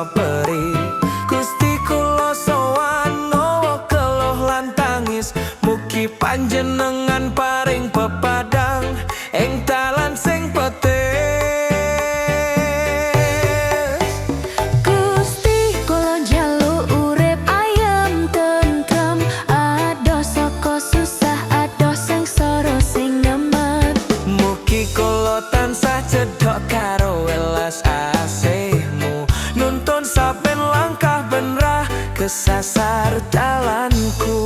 rasa perih. Gusti kula sowan ngawa keluh lan tangis, mugi panjenengan paring pepadang ing dalan sing petis. Gusti, kula njaluk urip ayem tentrem, adoh saka susah, adoh sengsara sing nemen. Mugi kula tansah cedhak karo welas asihmu, nuntun saben langkah ben ra kesasar dalanku.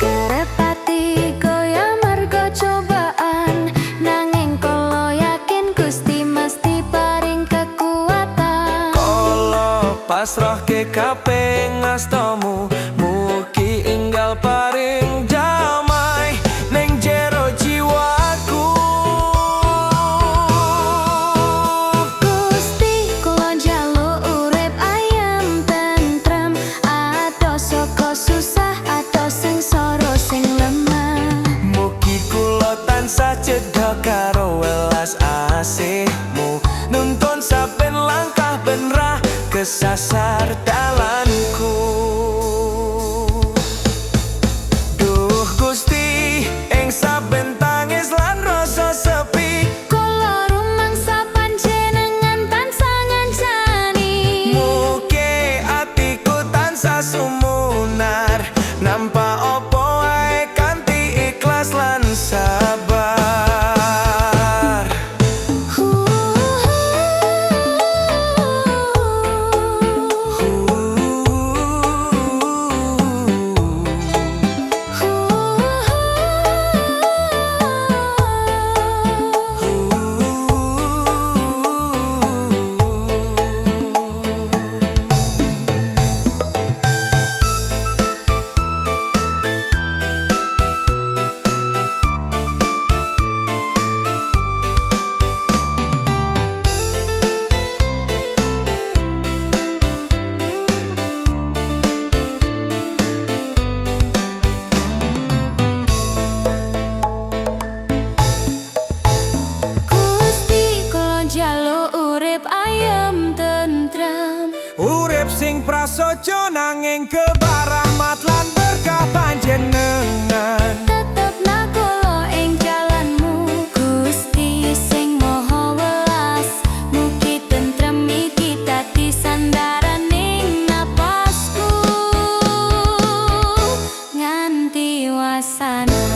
Kerep ati goyah mergo cobaan, nanging kula yakin Gusti mesti paring kekuatan. Kula pasrahke kabeh ngastamu, mugi enggal paring damai ning jero jiwaku. Gusti, kula njaluk urip ayem tentrem, adoh saka susah, adoh sengsara sing lemah. Mugi kula tansah cedhak karo welas asihmu, nuntun saben langkah ben ra kesasar dalanku. Duh Gusti, ing saben tangis lan rasa sepi, Kula rumangsa panjenengan tansah ngancani. Mugi atiku tansah sumunar, nampa apa wae kanthi ikhlas lan sabar. Gusti, kula njaluk urip ayem tentrem, Urip sing prasaja nanging kebak rahmat lan berkah panjenengan. Tetepna kula ing jalanmu Gusti sing maha welas, mugi tentrem iki dadi sandaraning napasku nganti wasana.